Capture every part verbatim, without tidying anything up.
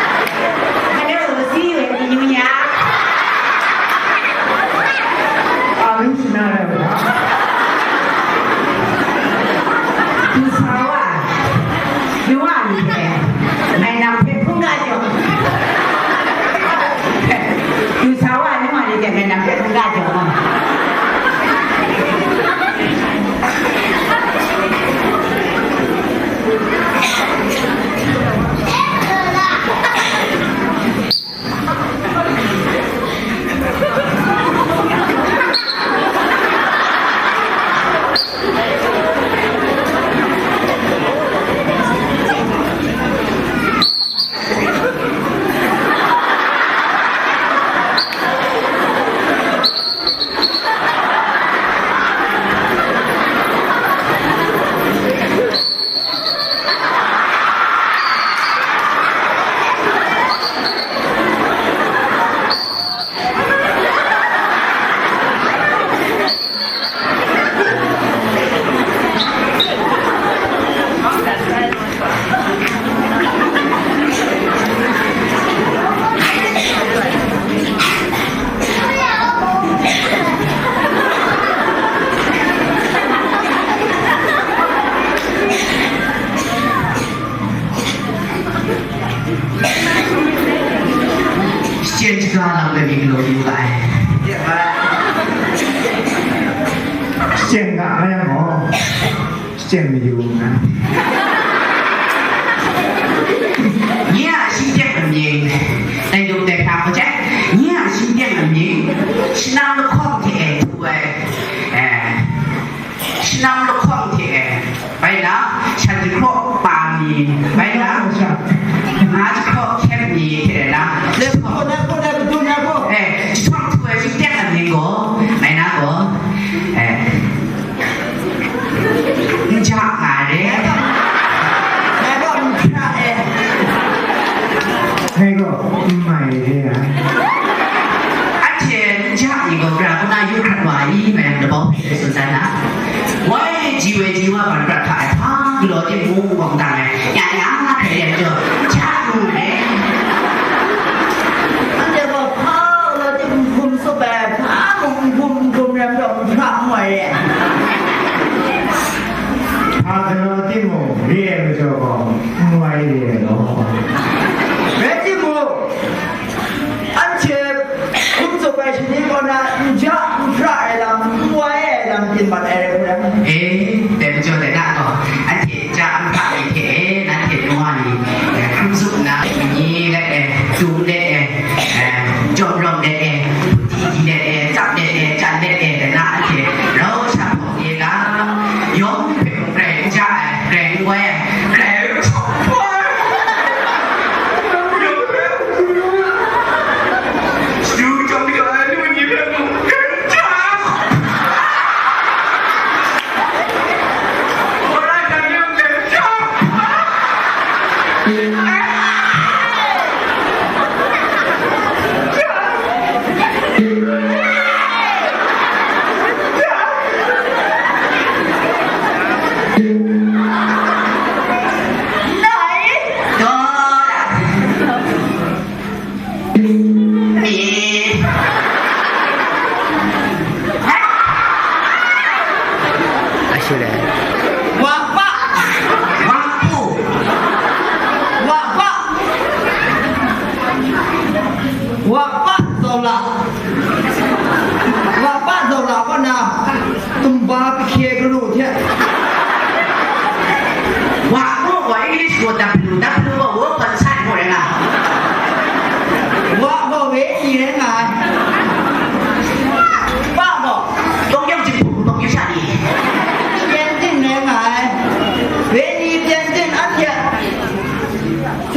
Hello, see you in the new year. Amin sina re ba. Tusawa. Yuwa ni de. Mai na pe phung ga jo. Tusawa ni ma ni de mai na pe phung ga jo. Shachyen shaga lam de mying galaw yu ga ai. Shachyen ga ai yang gaw, shachyen mayu nga. Nye a shingteng amying, dai yum dai hpra hku jai, nye a shingteng amying, shanam lahkawng hte e htu ai, eh, shanam lahkawng hte e, bai na, shan jahkraw pa mi, bai na, nga jahkraw hkyep mi hte na, eh, jahtawng htu ai shingteng amying gaw, bai na gaw, eh, N ja nga re. Ngai gaw n hpra e. Ngai gaw n mai re ai. Anhte n ja ni gaw, gara kaw na yu hkrat wa i, mayam labau hpe tsun dan na. Wai, ji wai ji wa ban prat hta ai, hpa galaw timung wang dang ai, ya ya hkrai yang jaw, n ja lu re. Anhte gaw hpa galaw timung hkum tsup ai, hpa mung n hkum n hkum ram gaw n hpra n wai re. Hpa galaw timung, re ai majaw gaw, n wai re ai law. Rai timung, anhte hkum tsup ai shani kaw na n ja n hpra ai lam, n wai ai lam, ginmat ai rai hku rai. E, dai majaw dai na gaw, anhte ja n hpra ai hte, nanhte nu wa ni, e, hkum tsup nna, ni let e, dum let e, e, jawm rawng let e, hpungdi di let e, tsap let e, chyan let e, dai na anhte rau sha hpawng e ga, yawng hpe mung grai n ja ai, grai n wai ai, grai n hpawng ai. Yawng hpe, shadu jawng jaw ai lu ni hpe mung grai n ja ai. Wara jang yawng grai n ja ai.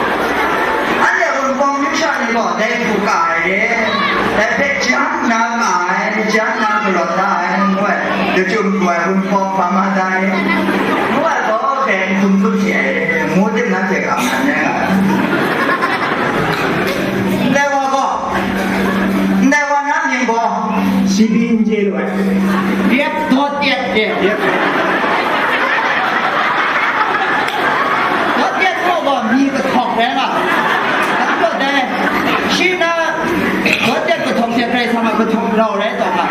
Anhte Wunpawng amyu sha ni gaw dai hku ka ai re, dai hpe jan nna ka ai, jan nna kalawt da ai, ngu ai, lachyum pru ai Wunpawng hpa ma da i? Ngu ai gaw, dai n hkum tut hte ai, ngu tim na hte ka ma n rai nga ai. Ndai wa gaw, ndai wa na mying gaw, shi pyi n chye lu ai. Yep, dawt yet, yep, yep. Dawt yet gaw gaw mi kahtawk rai nga. Dawt yet dai, shi na, dawt yet kahtawk hte Karai Kasang a kahtawk rau rai taw nga.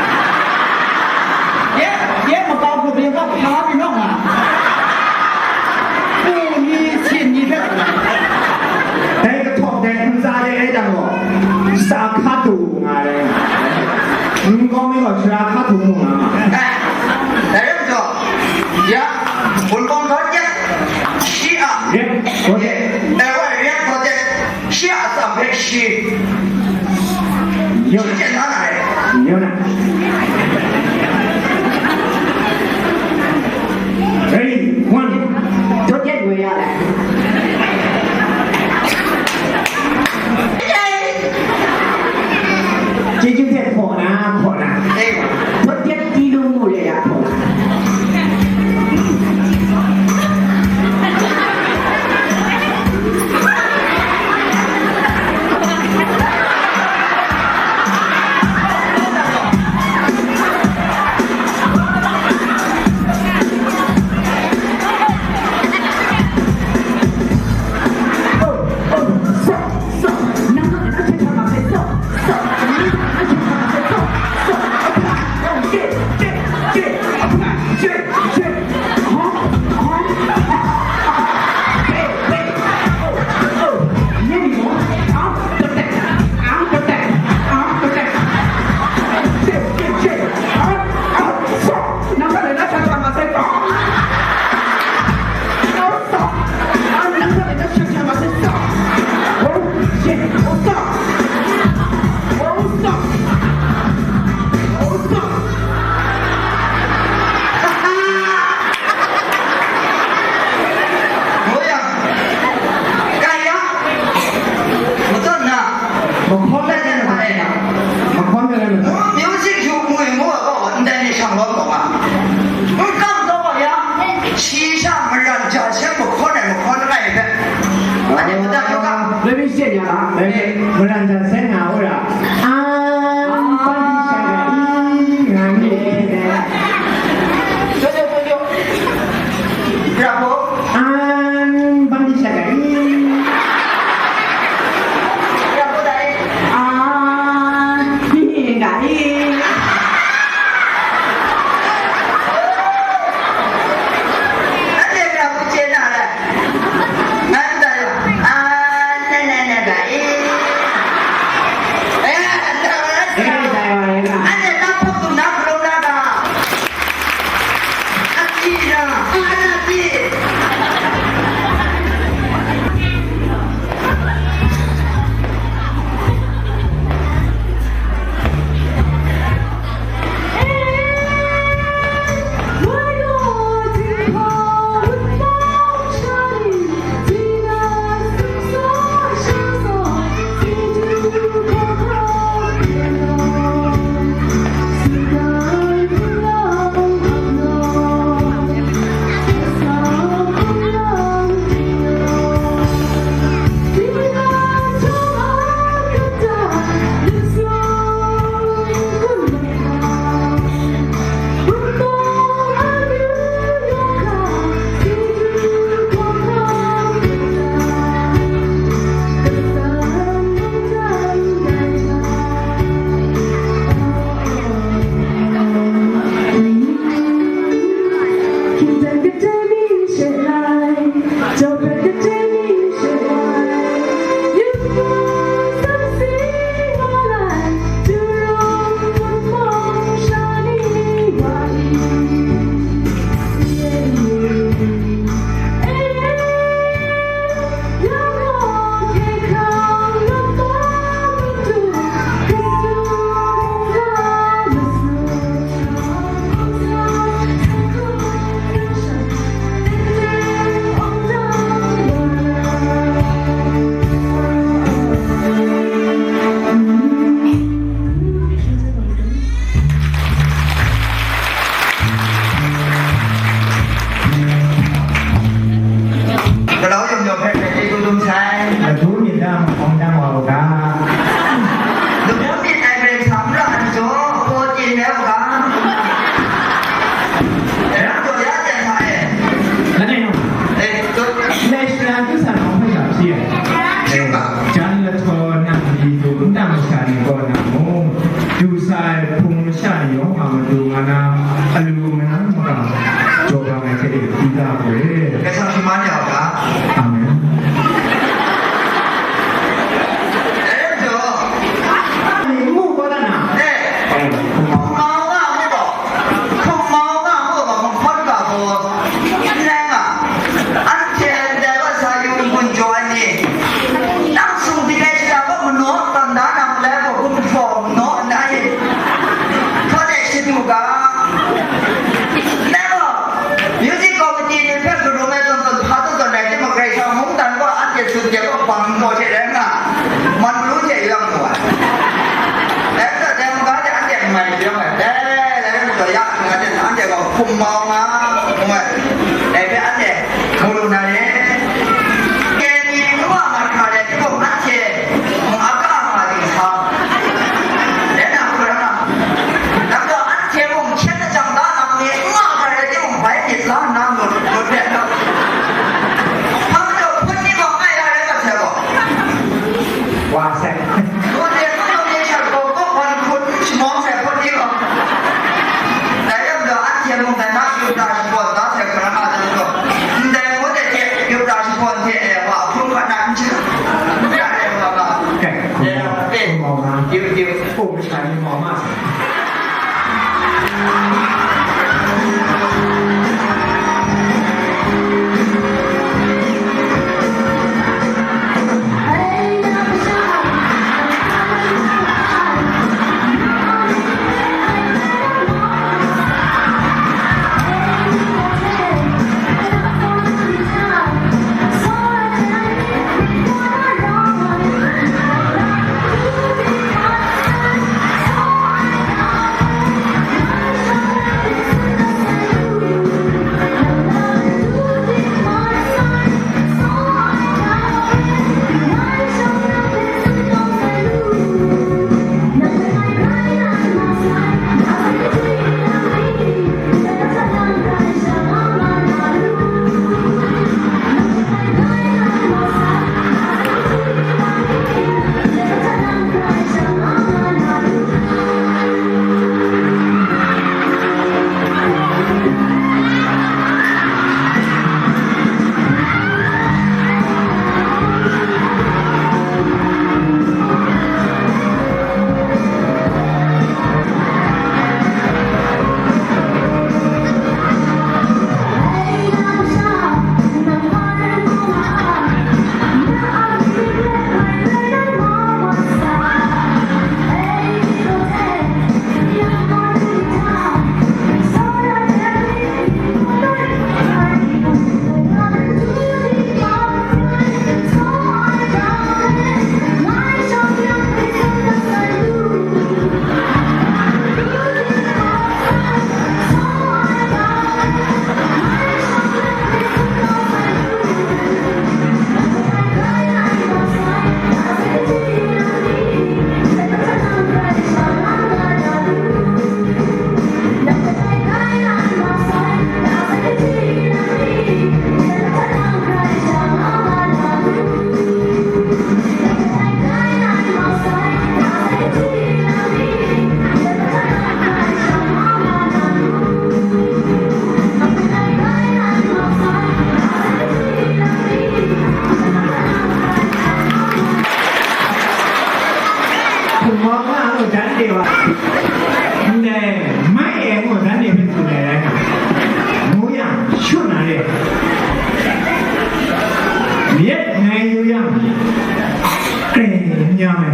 Ye, ye makau hku byin gaw hpa mi naw nga. Pu ni, sin ni hpe, Dai jang gaw, shara hka du nga ai. Wunpawng mi gaw shara hka du mu nga ma. Ai, dai rai majaw, ya, wunpawng daw jet, shi a, Jet, daw jet. Ai, wai, jet daw jet, shi a atsam hpe shi, Yo. Shi jet na na rai. Yo na. Ready, one. Daw jet ngoi ya lai. ကျေးဇူးတင်ဖို့နော် ခေါ်တာ။ အေး။ ဘတ်ဂျက်တီးလို့မှုလေရခေါ်တာ။ Music ယူမှုရင်မို့တော့ အန်တန်နေဆောင်တော့တော့ပါ ဘုကပ်တော့ပါဗျာ ချီးချမရန်ကြဆဲမခေါ်နိုင်မခေါ်နိုင်ပဲ အဲ့ဒါတော့က Let me say ညာလား Let me မရန်တန်ဆဲနာဝရအာပတိရှာကအီငါနေတယ် တို့တို့တို့တို့ ပြဖို့ အာပတိရှာကအီ ပြဖို့တိုင်း အာဒီကအီ အဲ့ဒါကဘုရားနာလဲ မန္တလေး အာ နဲနဲနဲကအေး အဲ ဒါပဲ ဆရာ အဲ ဒါပဲ အဲ့ဒါ နောက်ဖို့သူ နောက်ဘယ်လိုလုပ်တာ အကြည့်လား အာ အကြည့် ကလောင်ရုံရော်ဖက်တဲ့ကျေးဇူးတင်ဆိုင်။ ဘသူမြင်တတ်မကောင်းတတ်ပါဘူးက။ လူမျိုးမြင့်နိုင်တဲ့ဆန္ဒအကျိုးအပေါ်ကျင်တဲ့အခါ အဲ့ဒါတော့ရတဲ့ခါရဲ့။ အဲ့တော့ လက်ရှိအသစ္စာတော်ဖတ်တာဖြစ်ရဲ့။ ကျမ်းလျှောက်နံပါတ်ဒီကိုတမ္ပစာနေကောနမော ဒုစရိုက်ဖုံးမရှနေရောမမတူငါနာအလူငါနာမကကြော်ပါမယ်ခဲ့တဲ့ပြီးသားကိုလေ။ ကစားသမားညောင်ကအာမင်။ Ang taw hte rai nga, man malu hte yawng mu ai. Dai majaw, dai mungga hte anhte n mai shayawng ai. Dai, dai rai majaw, ya hkring anhte, anhte gaw hkum mau nga, ngu ai. Dai hpe anhte mu lu na re. Keni n wa mat hkra ai, hti mung anhte mung a ka nga ding sa. Dai na hkra na. Dai majaw, anhte mung hkyen lajang da nang ni n wa hkra ai, hti mung bai myit la nna lut, lut let na. Hpa majaw, hpun ni gaw n gai ya rai mat sai gaw. Wa sai. Hpun ni gaw, hpun ni shat gaw, gaw wan hpun n shamawng sai hpun ni gaw. Dai rai majaw, anhte mung dai na, Yuda shakawn da sai hkra nga dai majaw, ndai ngut ai hte, Yuda shakawn hte, e, wa hpun hkat na n chye. N chye ai wa nga. Kai, hkum mau, eh, hkum mau na. Diu, diu. Oh, masha ni mau ma sai. Hkum mau nga ngu dan de wa. Ndai mai e ngu dan de hpe tsun ai rai nga. Ngu yang, shut na re. Myit ngai yu yang, kre n ya ai.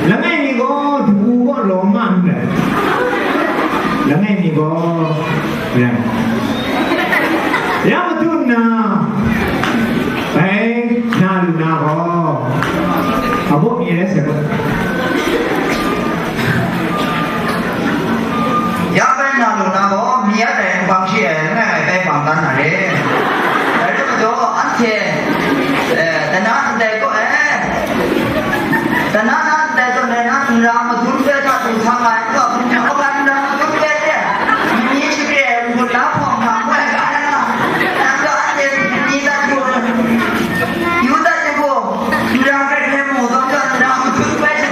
Langai mi gaw, du gaw lawm nga ndai. Langai mi gaw, Rai. Ya matu nna, bai na lu na gaw, a baw mi rai sai gaw. Ya bai na lu na gaw, mi ya dai n bang shi ai, langai ngai bai bang dan na re. Dai rai majaw, anhte, eh, dana ndai gaw, eh, Dana na ndai zawn rai na, nra madun hpe hta du sa nga ai, n ga hpung hte hkawhkan nra madun hpe hte, myi shakre ai n-gun la hpawng hta n goi ga na, nang gaw anhte myi dat yu, yu dat yu gaw, nra hkrai hkrai mu zawn gaw, nra madun hpe hte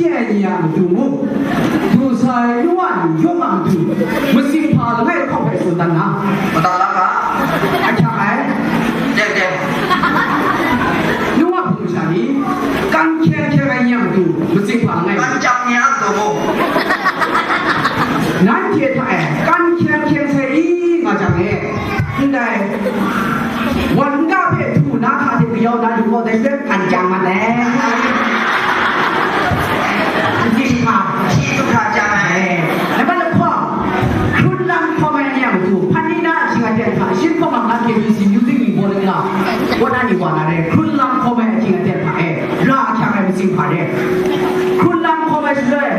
Hkyen hkyen ai ni a matu mung, du sa ai nu wa ni yawng a matu, masing hpa langai lahkawng hpe tsun dan na, madat la ga, ahkyak ai. Deng deng. Nu wa hpung sha ni, kan hkyen hkyen ai ni a matu, masing hpa langai. Kan chyang ni a matu mung. Nanhte hta e, kan hkyen hkyen sai i nga jang e, ndai, wan n ga hpe htu na hka hte kayau na lu gaw, dai hpe kan chyang mat ai. Nji hka, shi htu hkra chyang ai. Nambat lahkawng, hkrun lam hkawm ai ni a matu, hpan ni na ahkying aten hta, shin hkawm a K B C music ni bawling la, kaw na ni wa na re, hkrun lam hkawm ai ahkying aten hta e, ra ahkyak ai masing hpa re. Hkrun lam hkawm ai shaloi,